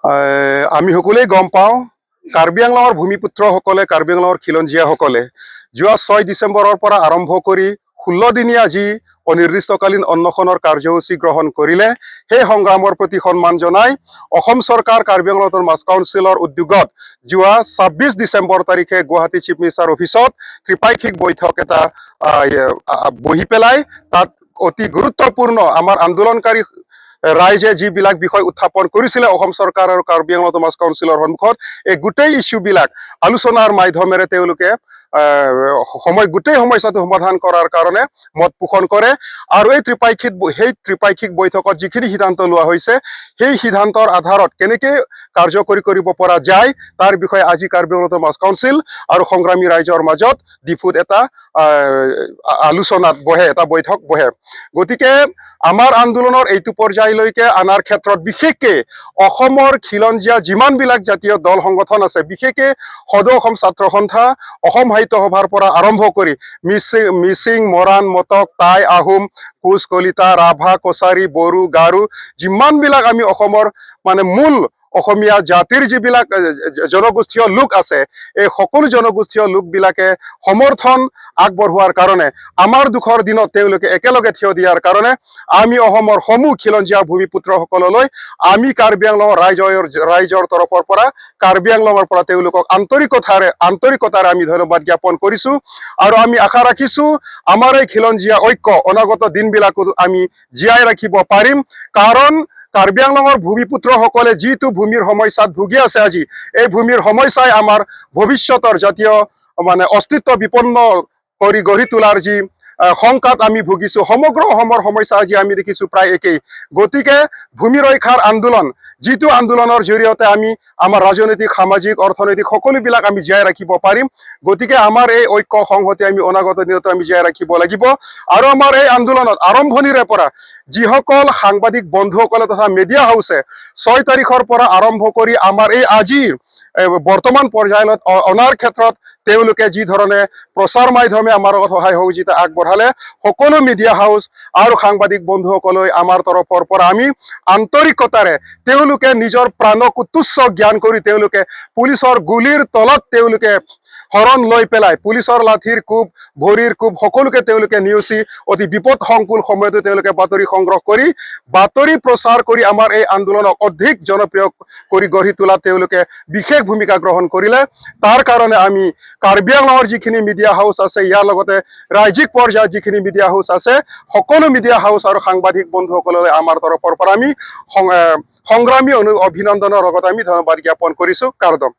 আমি সকলোৱে গম পাওঁ, কাৰ্বি আংলঙৰ ভূমিপুত্ৰসকলে, কাৰ্বি আংলঙৰ খিলঞ্জীয়াসকলে যোৱা 6 ডিচেম্বৰৰ পৰা আৰম্ভ কৰি 16 দিনীয়া যি অনিৰ্দিষ্টকালীন অন্নশনৰ কাৰ্যসূচী গ্ৰহণ কৰিলে, সেই সংগ্ৰামৰ প্ৰতি সন্মান জনাই অসম চৰকাৰ, কাৰ্বি আংলং অট'নমাছ কাউন্সিলৰ উদ্যোগত যোৱা 26 ডিচেম্বৰ তাৰিখে গুৱাহাটী চিফ মিনিষ্টাৰ অফিচত ত্ৰিপাক্ষিক বৈঠক এটা বহি পেলাই তাত অতি গুৰুত্বপূৰ্ণ আমাৰ আন্দোলনকাৰী ৰাইজে যিবিলাক বিষয় উত্থাপন কৰিছিলে অসম চৰকাৰ আৰু কাৰ্বি আংলং অট'নমাছ কাউন্সিলৰ সন্মুখত, এই গোটেই ইছ্যুবিলাক আলোচনাৰ মাধ্যমেৰে তেওঁলোকে সময় গোটেই সমস্যাটো সমাধান কৰাৰ কাৰণে মত পোষণ কৰে। আৰু এই ত্ৰিপাক্ষিক বৈঠকত যিখিনি সিদ্ধান্ত লোৱা হৈছে, সেই সিদ্ধান্তৰ আধাৰত কেনেকৈ কাৰ্যকৰী কৰিব পৰা যায়, তাৰ বিষয়ে আজি কাৰ্বি আংলং অট'নমাছ কাউন্সিল আৰু সংগ্ৰামী ৰাইজৰ মাজত ডিফুত এটা আলোচনাত বহে, এটা বৈঠক বহে। গতিকে আমাৰ আন্দোলনৰ এইটো পৰ্যায়লৈকে অনাৰ ক্ষেত্ৰত বিশেষকে অসমৰ খিলঞ্জীয়া যিমানবিলাক জাতীয় দল সংগঠন আছে, বিশেষকে সদৌ অসম ছাত্ৰ সন্থা, অসম সাহিত্য সভাৰ পৰা আৰম্ভ কৰি মিচিং, মৰাণ, মটক, টাই আহোম, কোচ, কলিতা, ৰাভা, কছাৰী, বড়ো, গাৰো, যিমানবিলাক আমি অসমৰ মানে মূল অসমীয়া জাতিৰ যিবিলাক জনগোষ্ঠীয় লোক আছে, এই সকলো জনগোষ্ঠীয় লোকবিলাকে সমৰ্থন আগবঢ়োৱাৰ কাৰণে, আমাৰ দুখৰ দিনত তেওঁলোকে একেলগে থিয় দিয়াৰ কাৰণে আমি অসমৰ সমূহ খিলঞ্জীয়া ভূমিপুত্ৰসকললৈ আমি কাৰ্বি আংলঙৰ ৰাইজৰ তৰফৰ পৰা, কাৰ্বি আংলঙৰ পৰা তেওঁলোকক আন্তৰিকতাৰে আমি ধন্যবাদ জ্ঞাপন কৰিছোঁ। আৰু আমি আশা ৰাখিছোঁ, আমাৰ এই খিলঞ্জীয়া ঐক্য অনাগত দিনবিলাকতো আমি জীয়াই ৰাখিব পাৰিম। কাৰণ কাৰ্বি আংলঙৰ ভূমিপুত্ৰসকলে যিটো ভূমিৰ সমস্যাত ভুগি আছে আজি, এই ভূমিৰ সমস্যাই আমাৰ ভৱিষ্যতৰ জাতীয় মানে অস্তিত্ব বিপন্ন কৰি গঢ়ি তোলাৰ যি শংকাত আমি ভুগিছোঁ, সমগ্ৰ অসমৰ সমস্যা আজি আমি দেখিছোঁ প্ৰায় একেই। গতিকে ভূমি ৰক্ষাৰ আন্দোলন, যিটো আন্দোলনৰ জৰিয়তে আমি আমাৰ ৰাজনৈতিক, সামাজিক, অৰ্থনৈতিক সকলোবিলাক আমি জীয়াই ৰাখিব পাৰিম। গতিকে আমাৰ এই ঐক্য সংহতি আমি অনাগত দিনতো আমি জীয়াই ৰাখিব লাগিব। আৰু আমাৰ এই আন্দোলনত আৰম্ভণিৰে পৰা যিসকল সাংবাদিক বন্ধুসকলে তথা মিডিয়া হাউচে 6 তাৰিখৰ পৰা আৰম্ভ কৰি আমাৰ এই আজিৰ বৰ্তমান পৰ্যায়ত অনাৰ ক্ষেত্ৰত তেওঁলোকে যি ধৰণে প্ৰচাৰ মাধ্যমে আমাৰ লগত সহায় সহযোগিতা আগবঢ়ালে, সকলো মিডিয়া হাউচ আৰু সাংবাদিক বন্ধুসকলৈ আমাৰ তৰফৰ পৰা আমি আন্তৰিকতাৰে, তেওঁলোকে নিজৰ প্ৰাণকো তুচ্ছ জ্ঞান কৰি তেওঁলোকে পুলিচৰ গুলীৰ তলত তেওঁলোকে শৰণ লৈ পেলাই, পুলিচৰ লাঠিৰ কোব, ভৰিৰ কোব সকলোকে তেওঁলোকে নেওচি অতি বিপদ সংকুল সময়তো তেওঁলোকে বাতৰি সংগ্ৰহ কৰি, বাতৰি প্ৰচাৰ কৰি আমাৰ এই আন্দোলনক অধিক জনপ্ৰিয় কৰি গঢ়ি তোলাত তেওঁলোকে বিশেষ ভূমিকা গ্ৰহণ কৰিলে। তাৰ কাৰণে আমি কাৰ্বি আংলঙৰ যিখিনি মিডিয়া হাউচ আছে, ইয়াৰ লগতে ৰাজ্যিক পৰ্যায়ত যিখিনি মিডিয়া হাউচ আছে, সকলো মিডিয়া হাউচ আৰু সাংবাদিক বন্ধুসকললৈ আমাৰ তৰফৰ পৰা আমি সংগ্ৰামী অভিনন্দনৰ লগতে আমি ধন্যবাদ জ্ঞাপন কৰিছোঁ। কাৰদম।